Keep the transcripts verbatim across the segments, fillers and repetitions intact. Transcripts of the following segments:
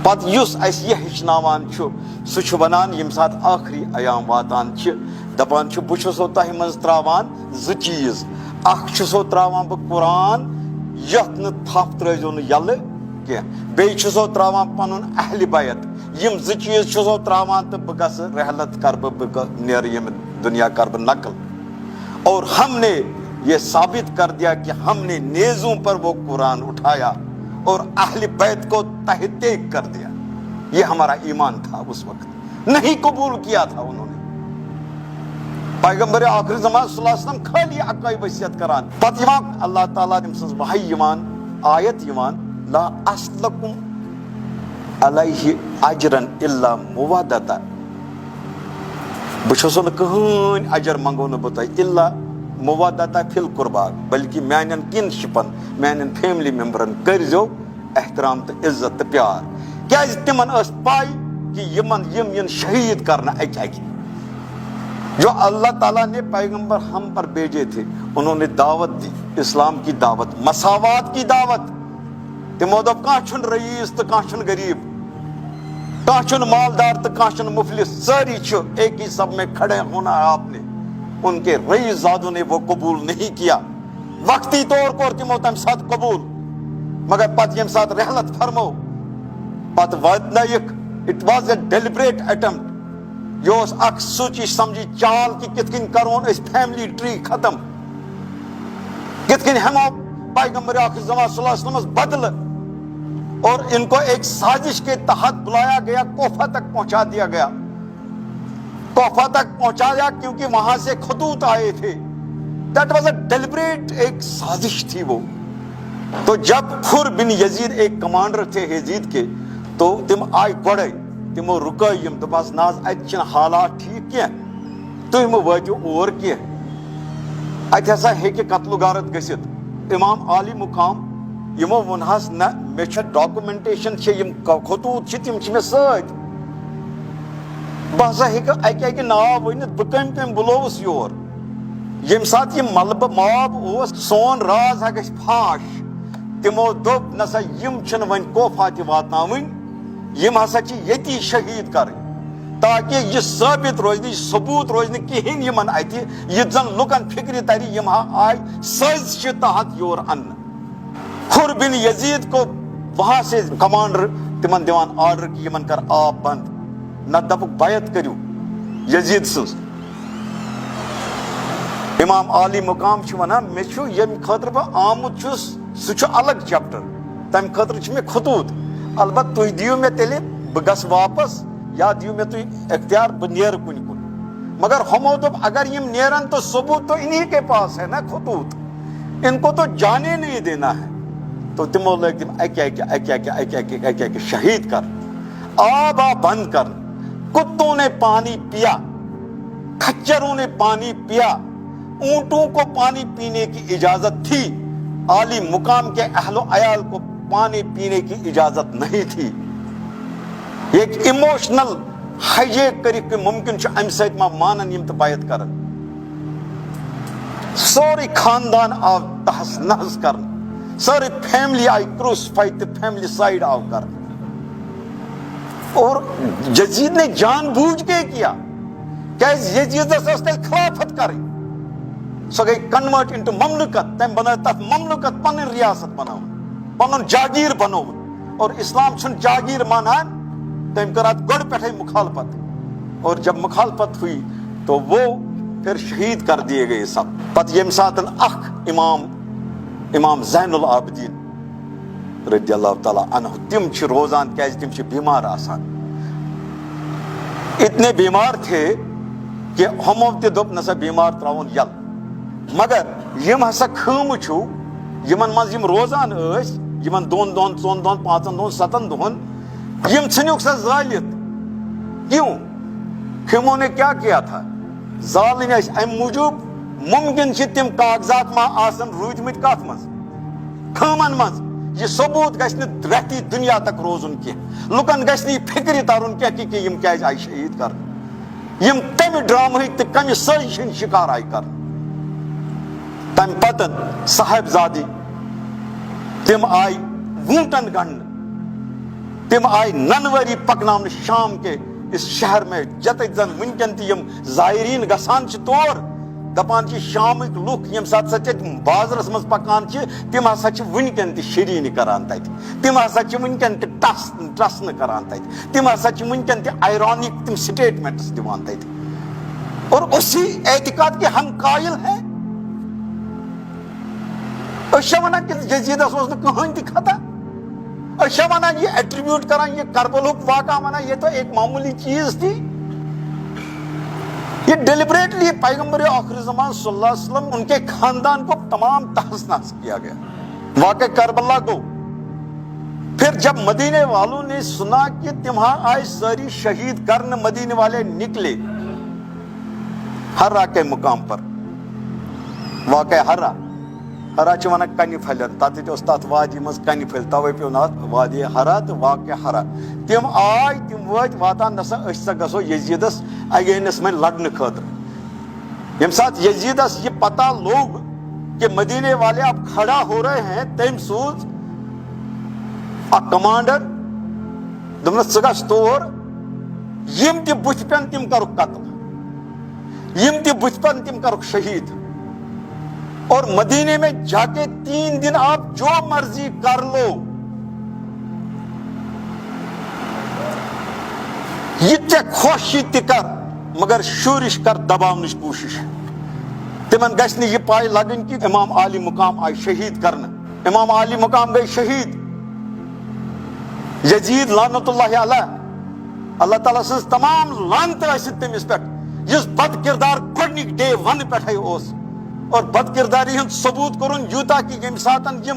پتہٕ یُس اسہِ یہِ ہیٚچھناوان چھُ، سُہ چھُ ونان، ییٚمہِ ساتہٕ ٲخری ایام واتان چھِ، دپان چھُ، بہٕ چھُسو تۄہہِ منٛز تراوان زٕ چیٖز۔ اکھ چھُسو تراوان بہٕ قرآن، یتھ نہٕ تھپھ ترٲوزیو نہٕ یلہٕ کینٛہہ، بیٚیہِ چھُسو تراوان پنُن اہلِ بیت۔ یِم زٕ چیٖز چھُسو تراوان تہٕ بہٕ گژھٕ رحلت کرٕ بہٕ، بہٕ گہ-، نیرٕ ییٚمہِ دُنیا کرٕ بہٕ نقل۔ اور ہم نے یہ ثابت کر دیا کہ ہم نے نیزوں پر وہ قرآن اٹھایا اور اہل بیت کو تہ تیگ کر دیا۔ یہ ہمارا ایمان تھا اس وقت، نہیں قبول کیا تھا انہوں نے۔ پیغمبر آخر زمان صلی اللہ علیہ وسلم خالی اکائی وصیت کران، پتہٕ یِوان اللہ تعالیٰ تٔمۍ سٕنٛز وحی یِوان، آیت یِوان، لا اسلکم علیہ اجرا الا مودتا۔ بہٕ چھُسو نہٕ کٕہٕنۍ اجر منٛگو نہٕ بہٕ تۄہہِ، الا مودتا فی القربا، بلکہِ میانٮ۪ن کِن شِپن، میانٮ۪ن فیملی ممبرن کٔرۍزیو احترام تہٕ عزت تہٕ پیار۔ کیازِ تِمن ٲس پاے کہِ یِمن، یِم یِن شہیٖد کرنہٕ اکہِ اکہِ۔ جو اللہ تعالیٰ نے پیغمبر ہم پر بھیجے تھے، انہوں نے دعوت دی، اسلام کی دعوت، مساوات کی دعوت۔ تِمو دوٚپ، کانٛہہ چھُنہٕ رئیس تہٕ کانٛہہ چھُنہٕ غریب، کانٛہہ چھُنہٕ مالدار تہٕ کانٛہہ چھُنہٕ مفلس، سٲری چھِ ایک ہی صف میں کھڑے ہونا ہے آپ نے۔ ان کے رئیس زادوں نے وہ قبول نہیں کیا۔ وقتی طور کوٚر تِمو تَمہِ ساتہٕ قبول، مگر پتہٕ ییٚمہِ ساتہٕ رحلت فرمو، پتہٕ واتنٲیِکھ۔ It was a deliberate attempt۔ یہِ اوس اکھ سوچی سمجھی چال کہِ کِتھ کٔنۍ کرون أسۍ family tree ختم، کِتھ کٔنۍ ہٮ۪مو پیغمبر آخر زمان صلی اللہ علیہ وسلمس بدلہٕ۔ اور ان کو ایک سازش کے تحت بلایا گیا، کوفہ تک پہنچا دیا گیا۔ کوفہ تک پہنچایا، کیونکہ وہاں سے خطوط آئے تھے۔ That was a deliberate، ایک سازش تھی وہ۔ تو جب خر بن یزید ایک کمانڈر تھے یزید کے، تو تِم آے گۄڈے، تِمو رُکٲے یِم، دوٚپہَس، نہ حظ، اَتہِ چھِنہٕ حالات ٹھیٖک کینٛہہ، تُہۍ مہٕ وٲتِو اور کینٛہہ، اَتہِ ہسا ہیٚکہِ قتل و غارت گٔژھِتھ۔ امام عالی مقام یِمو ووٚنہَس، نہ، مےٚ چھےٚ documentation، چھِ یِم ک-، خطوط چھِ، تِم چھِ مےٚ سۭتۍ۔ بہٕ ہسا ہیٚکہٕ اَکہِ اَکہِ ناو ؤنِتھ، بہٕ کٔمۍ کٔمۍ بُلووُس یور۔ ییٚمہِ ساتہٕ یہِ ملبہٕ ماب اوس، سون راز ہا گژھِ فاش۔ تِمو دوٚپ، نہ سا، یِم چھِنہٕ وۄنۍ کوفہ تہِ واتناوٕنۍ، یِم ہسا چھِ ییٚتی شہیٖد کرٕنۍ، تاکہِ یہِ ثٲبت روزِ نہٕ، یہِ ثبوت روزِ نہٕ کِہیٖنۍ یِمن اَتہِ، یہِ زن لُکن فِکرِ ترِ، یِم ہا آے سٲزشہِ تحت یور اننہٕ۔ خر بن یزید کو وہاں سے کمانڈر تِمن دِوان آرڈر کہِ یِمن کر آب بند، نہ دپُکھ بیعت کٔرِو یزید سٕنٛز۔ امام عالی مقام چھُ ونان، مےٚ چھُ ییٚمہِ خٲطرٕ بہٕ آمُت چھُس، سُہ چھُ الگ چیپٹر، تمہِ خٲطرٕ چھِ مےٚ خطوط۔ البتہ تُہۍ دِیِو مےٚ تیٚلہِ، بہٕ گژھٕ واپس، یا دِیِو مےٚ تُہۍ اختیار، بہٕ نیرٕ کُنہِ کُن۔ مگر ہُمو دوٚپ، اگر یِم نیرن تو ثبوت تو انہی کے پاس ہے نا، خطوط، ان کو تو جانے نہیں دینا ہے۔ تو تِمو لٲگۍ تِم اکہِ اکہِ، اکہِ اکہِ، اکہِ اکہِ، اکہِ اکہِ شہیٖد کرنہِ، آب آو بند کرنہٕ، کتوں نے پانی پیا، کھچروں نے پانی پیا، اونٹوں کو پانی پینے کی اجازت تھی، عالی مقام کے اہل و عیال کو پانی پینے کی اجازت نہیں تھی۔ یہ ایک ایموشنل ہائیجیک کٔرِکھ، کہ ممکن چھُ امہِ سۭتۍ ما مانن یِم تہٕ بیعت کرن۔ سورُے خاندان آو تہس نہس کرنہٕ، سٲرٕے فیملی آیہِ کروسیفائی تہٕ فیملی سائیڈ آو کرنہٕ۔ اور یزید نے جان بوجھ کے کیا، کیازِ یزیدس ٲس تیٚلہِ خلافت کرٕنۍ۔ سۄ گٔے convert into مملکت، تٔمۍ بنٲو تتھ مملکت، پنٕنۍ ریاست بنٲوٕن، پنُن جاگیر بنووُن۔ اور اسلام چھُنہٕ جاگیر مانان، تٔمۍ کٔر اتھ گۄڈٕ پٮ۪ٹھے مخالفت۔ اور جب مخالفت ہوئی تو وہ پھر شہید کر دیے گئے سب۔ پتہٕ ییٚمہِ ساتہٕ اکھ امام، امام زین العابدین رضی اللہ تعالیٰ عنہ، تِم چھِ روزان، کیازِ تِم چھِ بیمار آسان۔ اتنے بیمار تھے کہ ہُمو تہِ دوٚپ، نہ سا، بیمار تراوُن یَلہٕ۔ مگر یِم ہسا خۭمہٕ چھِو، یِمن منٛز یِم روزان ٲسۍ، یِمن دۄن دۄہن، ژۄن دۄہن، پانٛژن دۄہن، ستن دۄہن، یِم ژھٕنِکھ سا زٲلِتھ۔ کیوں؟ خیموں نے کیا کیا تھا؟ زالٕنۍ ٲسۍ امہِ موٗجوٗب، ممکن چھِ تِم کاغذات ما آسن روٗدۍمٕتۍ کتھ منٛز؟ خۭمن منٛز۔ یہِ ثبوت گژھِ نہٕ رٮ۪تھی دُنیا تک روزُن کینٛہہ۔ لُکن گژھِ نہٕ یہِ فِکرِ ترُن کینٛہہ کہِ، کہِ یِم کیازِ آیہِ شہیٖد کرنہٕ۔ یِم کمہِ ڈرامہٕکۍ تہٕ کمہِ سٲزشہِ ہٕنٛدۍ شکار آیہِ کرنہٕ۔ تمہِ پتہٕ صاحبزادی، تِم آیہِ ووٗنٹن گنڈنہٕ۔ تِم آیہِ ننہٕ ؤری پکناونہٕ شام کے اس شہر میں، یتتھ زن وٕنکٮ۪ن تہِ یِم زائرین گژھان چھِ تور، دپان چھِ شامٕکۍ لُکھ ییٚمہِ ساتہٕ سۄ تتہِ بازرس منٛز پکان چھِ، تِم ہسا چھِ وٕنکٮ۪ن تہِ شیرینی کران تتہِ، تِم ہسا چھِ وٕنکٮ۪ن تہِ ٹس ٹسنہٕ کران تتہِ، تِم ہسا چھِ وٕنکٮ۪ن تہِ آیرانک تِم سٹیٹمنٹس دِوان تتہِ۔ اور اسی اعتقاد کے ہم قائل ہیں۔ أسۍ چھِ وَنان کہِ یزیدس اوس نہٕ کٕہٕنۍ تہِ خطا۔ أسۍ چھِ وَنان، یہِ ایٹریبیوٹ کران، یہِ کربلُک واقعہ وَنان، یہ تو ایک معمولی چیز تھی۔ یہ ڈیلیبریٹلی پیغمبر آخر زمان صلی اللہ علیہ وسلم ان کے خاندان کو تمام تحس نحس کیا گیا۔ واقعہ کربلا کو پھر جب مدینے والوں نے سنا کہ تمہاں آئے ساری شہید کرن، مدینے والے نکلے ہرا کے مقام پر۔ واقعہ ہرا، ہرا چھِ وَنان کنہِ پھلٮ۪ن، تَتٮ۪تھ اوس تَتھ وادی منٛز کنہِ پھٔلۍ، تَوَے پیوٚو ناو اَتھ وادی ہرا تہٕ واقعہ ہرا۔ تِم آے، تِم وٲتۍ واتان، نسا أسۍ سا گژھو یزیدس اگینسٹ وۄنۍ لڑنہٕ خٲطرٕ۔ ییٚمہِ ساتہٕ یزیدس یہِ پتہ لوٚگ کہ مدینے والے اب کھڑا ہو رہے ہیں، تٔمۍ سوٗز اکھ کمانڈر، دوٚپنس، "ژٕ گژھ تور، یِم تہِ بُتھِ پٮ۪ن، تِم کرُکھ قتل، یِم تہِ بُتھِ پٮ۪ن، تِم کرُکھ شہید۔ اور مدینے میں جا کے تین دن آپ جو مرضی کر لو، یہِ ژےٚ خۄش یہِ تہِ کر، مگر شورش کر دباونٕچ کوٗشش۔" تِمن گژھِ نہٕ یہِ پاے لگٕنۍ کہ امام عالی مقام آیہِ شہید کرنہٕ۔ امام عالی مقام گٔے شہید۔ یزید لعنت اللہ علیہ، اللہ تعالیٰ سٕنٛز تمام لعنتہٕ ٲسِتھ تٔمِس پٮ۪ٹھ، یُس بد کردار گۄڈنِکۍ ڈے ون پٮ۪ٹھے اوس۔ اور بد کرداری ہُنٛد ثبوت کوٚرُن یوٗتاہ کہ ییٚمہِ ساتن یِم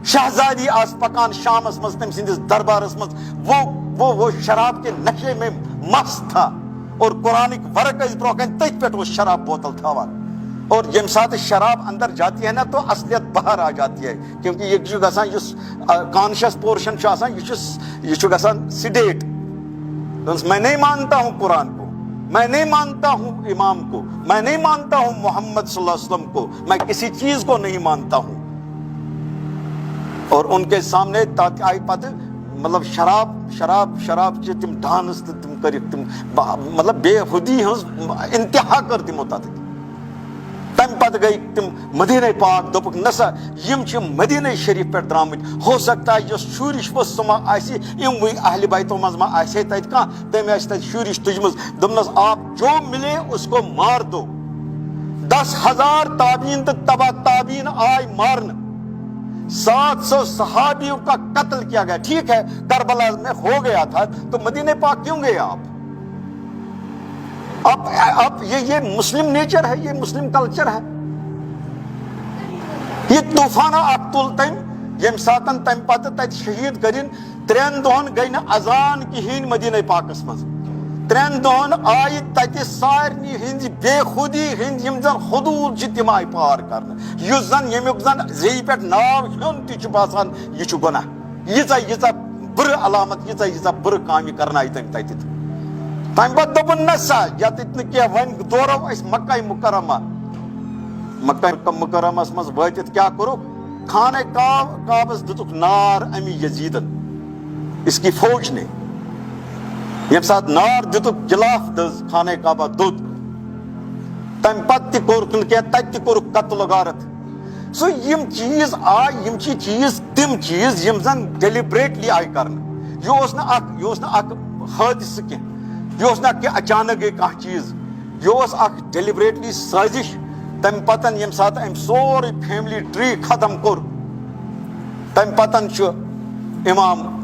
شہزادی آسہٕ پکان شامس منٛز تٔمۍ سٕنٛدِس دربارس منٛز، وہ وہ وہ شراب کے نشے میں مست تھا اور قرآنٕکۍ ورق ٲسۍ برونٛہہ کنہِ، تٔتھۍ پٮ۪ٹھ اوس شراب بوتل تھاوان۔ اور ییٚمہِ ساتہٕ شراب اندر جاتی ہے نا، تو اصلیت باہر آ جاتی ہے، کیونکہ یہِ چھُ گژھان، یُس کانشس پورشن چھُ آسان، یہِ چھُ یہِ چھُ گژھان سیڈیٹ۔ دوٚپنَس، "میں نہیں مانتا ہوں قرآن کو، میں نہیں مانتا ہوں امام کو، میں نہیں مانتا ہوں محمد صلی اللہ علیہ وسلم کو، میں کسی چیز کو نہیں مانتا ہوں۔" اور ان کے سامنے تاکہ آئی پتہ، مطلب، شراب شراب شراب چہِ تِم ڈانس تہٕ تِم کٔرِکھ تِم با- مطلب، بے حدی ہٕنٛز انتہا کٔر تِمو تتھ۔ تمہِ پتہٕ گٔے تِم مدینہ پاک، دوٚپُکھ، "نسا، یِم چھِ مدینہ شریف پٮ۪ٹھ درامٕتۍ، ہو سکتا ہے یۄس شورش ؤژھ سۄ ما آسہِ، یِموٕے اہل بیتو منٛز ما آسہِ ہے تتہِ کانٛہہ، تٔمۍ آسہِ تتہِ شورش تُجمٕژ۔" دوٚپنس، "آپ جو ملے اس کو مار دو۔" دس ہزار تابعین تہٕ تبع تابعین آے مارنہٕ، سات سو صحابیوں کا قتل کیا گیا۔ ٹھیک ہے، کربلا میں ہو گیا تھا، تو مدینہ پاک کیوں گئے آپ؟ اب اب یہ یہ مسلم نیچر ہے، یہ مسلم کلچر ہے۔ یہ طوفانہ اکھ تُل تٔمۍ، ییٚمہِ ساتن تمہِ پتہٕ تتہِ شہید کٔرِن۔ ترٛٮ۪ن دۄہن گٔے نہٕ اذان کِہیٖنۍ مدینہ پاکس منٛز۔ ترٛٮ۪ن دۄہن آیہِ تتہِ سارنٕے ہٕنٛدۍ بے خودی ہٕنٛدۍ یِم زن حدوٗد چھِ، تِم آیہِ پار کرنہٕ۔ یُس زن، ییٚمیُک زن زیٚیہِ پٮ۪ٹھ ناو ہیوٚن تہِ چھُ باسان، یہِ چھُ گۄناہ۔ ییٖژاہ ییٖژاہ بُرٕ علامت، ییٖژاہ ییٖژاہ بُرٕ کامہِ کرنایہِ تٔمۍ تتہِ۔ تمہِ پتہٕ دوٚپُن، "نہ سا، یتٮ۪تھ نہٕ کینٛہہ، وۄنۍ دورو أسۍ مکہ مکرمہ۔" مکہ مکرمس منٛز وٲتِتھ کیٛاہ کوٚرُکھ؟ خانہ کعب-، کعبس دِتُکھ نار امی یزیدن، اس کی فوج نے۔ ییٚمہِ ساتہٕ نار دِتُکھ، غلاف دٔز، خانہ کعبہ دوٚد۔ تمہِ پتہٕ تہِ کوٚرُکھ نہٕ کینٛہہ، تتہِ تہِ کوٚرُکھ قتل و غارت۔ سو یِم چیٖز آے، یِم چھِ چیٖز، تِم چیٖز یِم زن ڈیلیبریٹلی آیہِ کرنہٕ۔ یہِ اوس نہٕ اکھ، یہِ اوس نہٕ اکھ حٲدثہٕ کینٛہہ، یہِ اوس نہٕ اکھ کینٛہہ اچانک گٔے کانٛہہ چیٖز، یہِ اوس اکھ ڈیلیبریٹلی سٲزِش۔ تمہِ پتن ییٚمہِ ساتہٕ أمۍ سورُے فیملی ٹری ختم کوٚر، تمہِ پتن چھُ امام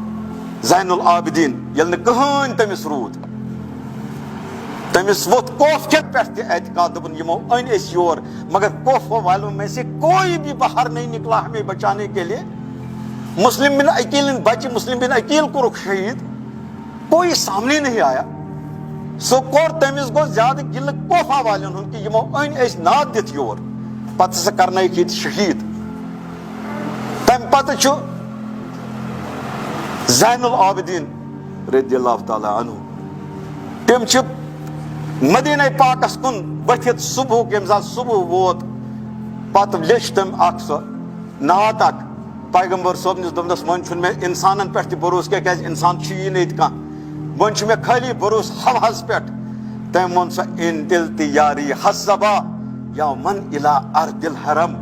زین العابدین، ییٚلہِ نہٕ کٕہٕنۍ تٔمِس روٗد، تٔمِس ووٚتھ کوفہٕ کٮ۪ن پٮ۪ٹھ تہِ اعتقاد، دوٚپُن، "یِمو أنۍ أسۍ یور، مگر کوفہٕ والوں میں سے کوئی بھی باہر نہیں نکلا ہمیں بچانے کے لیے۔" مسلم بن عقیل ہٕنٛدۍ بچہِ، مسلم بن عقیل کوٚرُکھ شہید، کوئی سامنے نہیں آیا۔ سُہ کوٚر، تٔمِس گوٚو زیادٕ گِلہٕ کوفہ والٮ۪ن ہُنٛد کہِ یِمو أنۍ أسۍ ناد دِتھ یور، پتہٕ ہسا کرنٲیِکھ ییٚتہِ شہید۔ تمہِ پتہٕ چھُ زین العابدین رضی اللہ تعالیٰ عنہ، تِم چھِ مدینہ پاکس کُن ؤتھِتھ صبحُک، ییٚمہِ ساتہٕ صبح ووت، پتہٕ لیٚچھ تٔمۍ اکھ سۄ نعت اکھ، پیغمبر صٲبنِس دوٚپنَس، وۄنۍ چھُنہٕ مےٚ اِنسانَن پٮ۪ٹھ تہِ بھروسہٕ کینٛہہ، کیٛازِ اِنسان چھُیی نہٕ ییٚتہِ کانٛہہ۔ وۄنۍ چھُ مےٚ خٲلی بھروسہٕ ہوہَس پٮ۪ٹھ۔ تٔمۍ ووٚن، سۄ ان تیل تیاری حسبا یومن الی ارض الحرم،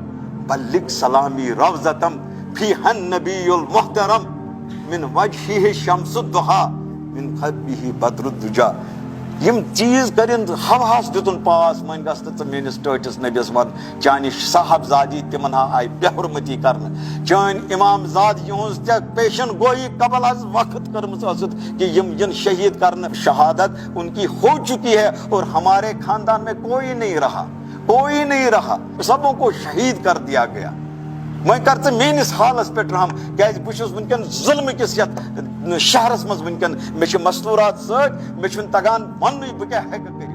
بلغ سلامی روضتم فیہا النبی المحترم، من وجہہ شمس الضحی، من قلبہ بدر الدجی۔ یِم چیٖز کٔرِن ہوہَس، دیُتُن پاس، وۄنۍ گژھ تہٕ ژٕ میٲنِس ٹٲٹھِس نبیَس وَن، چانہِ صاحبزادی تِمن ہا آیہِ بے حرمتی کرنہٕ۔ چٲنۍ امام زاد یِہٕنٛز تہِ پیشن گویی قبل از وقت کٔرمٕژ ٲسٕتھ کہ یِم یِن شہید کرنہٕ۔ شہادت ان کی ہو چکی ہے اور ہمارے خاندان میں کوئی نہیں رہا، کوئی نہیں رہا، سبوں کو شہید کر دیا گیا۔ وۄنۍ کر ژٕ میٲنِس حالس پٮ۪ٹھ رحم، کیازِ بہٕ چھُس وٕنکٮ۪ن ظلمہٕ کِس یتھ شہرس منٛز وٕنکٮ۪ن۔ مےٚ چھِ مستوٗرات سۭتۍ، مےٚ چھُنہٕ تگان وننُے بہٕ کیٛاہ ہٮ۪کہٕ کٔرِتھ۔